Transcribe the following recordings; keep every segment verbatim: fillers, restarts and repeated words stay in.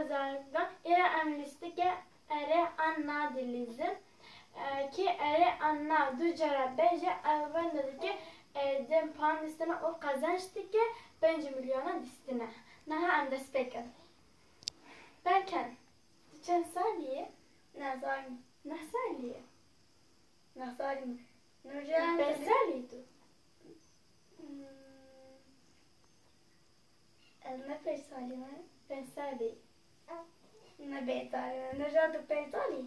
Zarokdan, îro em lîstikê erê an na dilîzin. E, kê erê an na du cara bêje, ew wenda dike, e, di pan lîstine û qezenc dike, pênc milyona lîstine. Niha em dest pê kin. Berkan, tu çend salî yî? Neh salî. Neh salî yî? Neh salî me. Nûcan, pênc salî tu? Hmm. Ez ne pênc salî me. Pênc salî. Ne pênc salî me. Nûcan, tu pênc salî?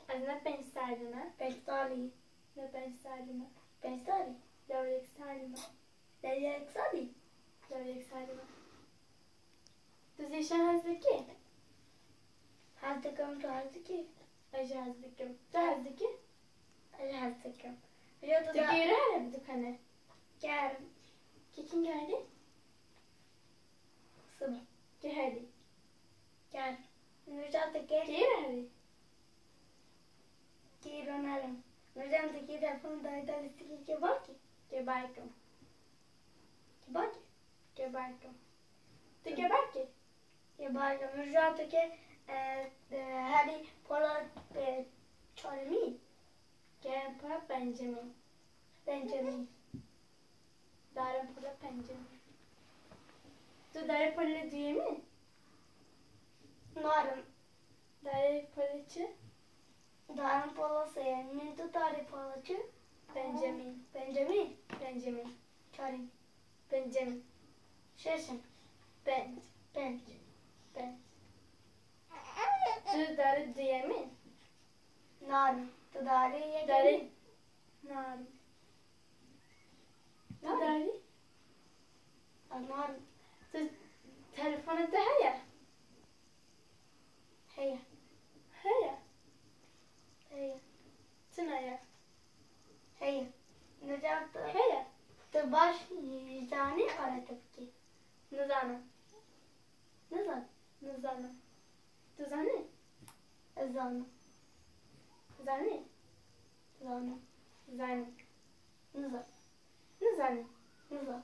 Ez ne pênc salî me. Pênc salî. Ne pênc salî me. Pênc salî. Lew yek salî me. Lew yek salî. Lew yek salî me. Tu zîşan hez dikî? Hez dikim, tu hez dikî? Ez jî hez dikim. Tu hez dikî? Ez jî hez dikim. Ya tu Tu da- gêrî herî bi dukane? Gerim. Kî kî geldi? Sıba. Kî herî? Gerim. Nûcan, tu kê? Kê herî? Kê ronerim. Nûcan, tu kê telefon dayê te lîstikê kê bakî? Kê bakim. Kê bakî? Kê bakim. Tu kê bakî? Kê bakim. Nûcan, tu kê, e, e, herî pola, e, çaremî? Kê pola pencemî. Pencemî. Darim pola pencemî. Tu darê pola duyemî? Narim. Darê pola çi? Darim pola sêyemî. Tu darê pola çi? Pencemî. Pencemî? Pencemî. Çaremî. Pencemî. Şeşemî. Penc. Penc. Penc. Tu darê duyemî? Narim. Tu darê yekemî? Darê. Narim. Tu Narim. Darî? Ez narim. Tu telefona te heye? Heye. Heye? Heye. Çi neye? Heye. Nûcan, tu, Heye. Tu baş zanî qere tu bikî? Nizanim. Nizan. Nizanim. Tu zanî? Ez zanim. Zanî? Zanim. Zanî. Nizan. Nizanî. Nizan.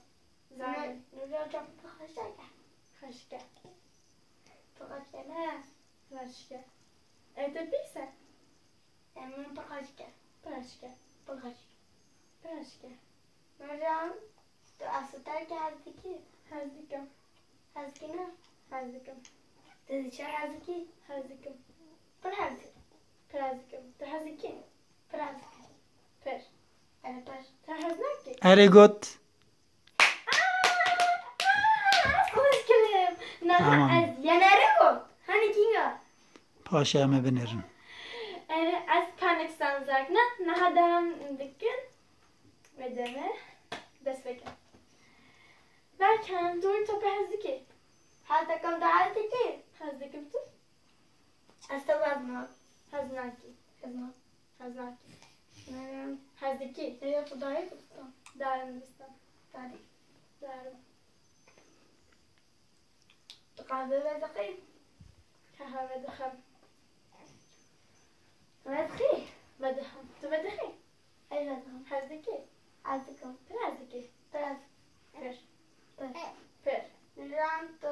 Zanî. Nûcan, tu xweşik e. Xweşik e. Tu xweşik e, ne? Xweşik e. Ew te pîs e? Em min pir xweşik e. Pir xweşik e. Pir xweşik e. Pir xweşik e. Nûcan, tu asûterkî hez dikî? Hez dikim. Hez dikî ne? Hez dikim. Tu ji çi hez dikî? Hez dikim. Pir hez dikî. Pir hez dikim. Tu hez dikî? Pir hez dikim. Pir. Erê pir. Tu hez nakî? Erê got. Aa, aa, ez xweş kirim. Niha Tamam. ez Yenerê got. Hani kînga? Paşê em ê binêrin. Erê, ez panik sanzak ne? Niha devam dikin. Ve deme. Dest pê kin. Berkan, tu top hez dikî? Hez dikim, tu hez dikî? Hez dikim, tu? Ez te hez nakim. Hez nakî. Hez nakim. Hez nakî. Ne? Hez dikî? Ne ya tu dayê Kurdistan? Darim Kurdistan. Darim. Darim. Tu qehwe vedixî? Qehwe vedixim. Vedixî? Vedixim. Tu vedixî? Ez vedixim. Hez dikî? Ez dikim. Pir hez dikî? Pir hez. Pir. Pir. Pir. Nûcan, tu,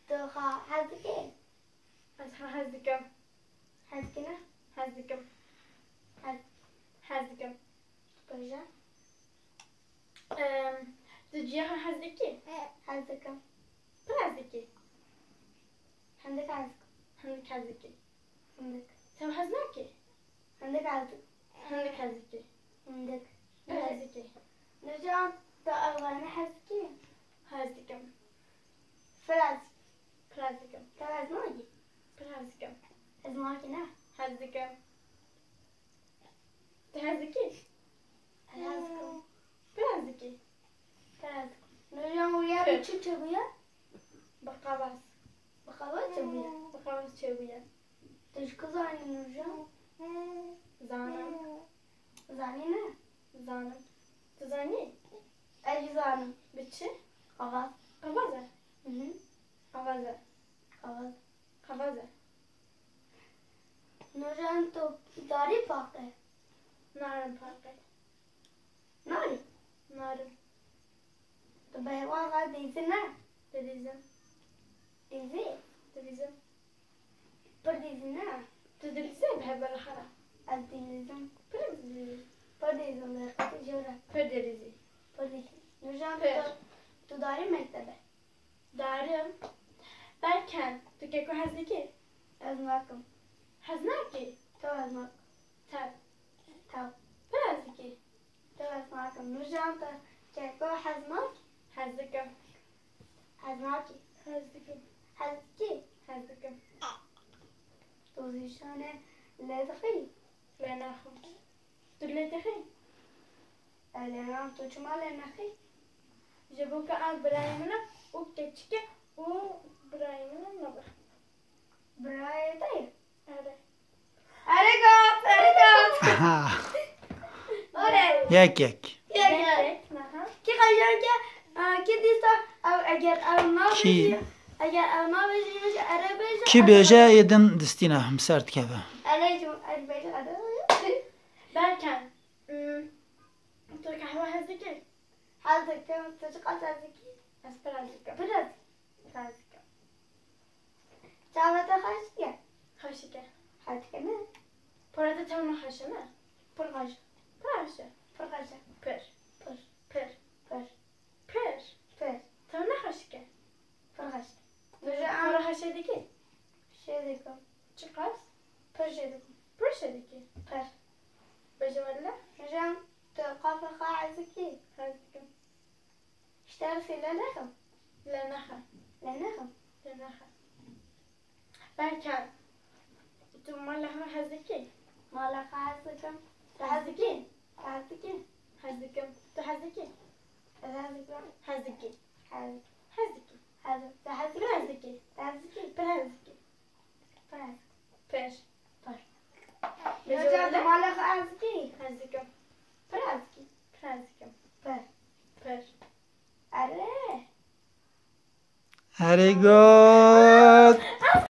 tu xwe hez dikî? Ez xwe hez dikim. Hez dikî ne? Hez dikim. Hez. Hez dikim. Proje. Em, tu ciya xwe hez dikî? Hez dikim. Pir hez dikî? Hindik hez dikim. Hindik hez dikî. Hindik. Tev hez nakî? Hindik hez dikim. Hindik hez dikî. Hindik. Pir hez dikî. Nûcan, tu ew wene hez dikî? Hez dikim. Pir hez. Pir hez dikim. Tev hez nakî? Pir hez dikim. Hez nakî ne? Hez dikim. Tu hez dikî? Ez hez dikim. Pir hez dikî? Pir hez dikim. Nûcan, wiya bi Pir. çi çêbûye? Bi qewaz. Bi qewaz çêbûye? Bi qewaz çêbûye. Tu ji ku zanî Nûcan? Zanim. Zanî ne? Zanim. Tu zanî? Ez jî zanim. Bi çi? Qewaz. Qewaz e? Hı hı. Qewaz e. Qewaz. Qewaz e. Nûcan, tu darî paqê? Narim paqê. Narî? Narim. Tu bi heywan re dizî ne? Didizim. Dizî? Dilîzim. Pir dilîzim ne? Tu dilîzî bi hevbela xwe re? Ez dilîzim. Pir dilîzî. Pir dilîzim, derxetî jor e. Pir dilîzî. Pir dilîzim. Nurcan, Pir. tu, tu darî mektebe? Darim. Berken, tu keko hez dikî? Ez nakim. Hez nakî? Tew hez nakim. Tev. Tew. Pir hez dikî? Tew hez nakim. Nurcan, tu keko hez nakî? Hez dikim. Hez nakî? Hez dikim. Hez dikî? Hez dikim. Tu zîşanê lê dixî? Lê naxim. Tu lê dixî? Ez lê naxim. Tu çima lê naxî? Ji bo ku ev birayê min e û keçik e û birayê min e nabe. Birayê te ye? Erê. Erê got, erê got. Aha. Oley. Yek yek. Yek yek. Yek yek, aha. Kî xeşan ke, e, kî dîsa, ew, eger ew nabêjî, Kî? eger ew nabêjî, bêje erê bêje, Kî erê bêje bêje. Yê din distîne him ser dikeve. Erê jî, erê bêje, erê bêje. Berken, hmm, tu qehwe hez dikî? Hez dikim, tu çiqas hez dikî? Ez pir hez dikim. Pir hez dikim. Pir hez dikim. Çava te xweş dike? Xweş dike. Hez dike ne? Pora te tew ne xweş e ne? Pir xweş. Pir xweş e. Pir xweş e. Pir. Pir. Pir. Pir. Pir. Pir. Tew ne xweş dike? Pir xweş dike. Tu ji pora xweş dikî? Xweş dikim. Çiqas? Pir xweş dikim. Pir xweş dikî? Pir. Bêje wele? Hocam, tu qafê xwe hez dikî? Hez dikim. Ji te re sîle nexim? Lê nexe. Lê nexim? Lê nexe. Berkan, tu mala xwe hez dikî? Mala xwe hez dikim. Tu hez dikî? Tu hez dikî? Hez dikim. Tu hez dikî? Ez hez dikim. Hez dikî. Hez. Hez dikî. Hez. Tu hez dikî? Pir hez dikî. Tu hez dikî? Pir hez dikî. Pir hez. Pir. Pir. Hocam, tu mala xwe hez dikî? Hez dikim. Pir hez dikî? Pir hez dikim. Pir. Pir. Erê. Erê go.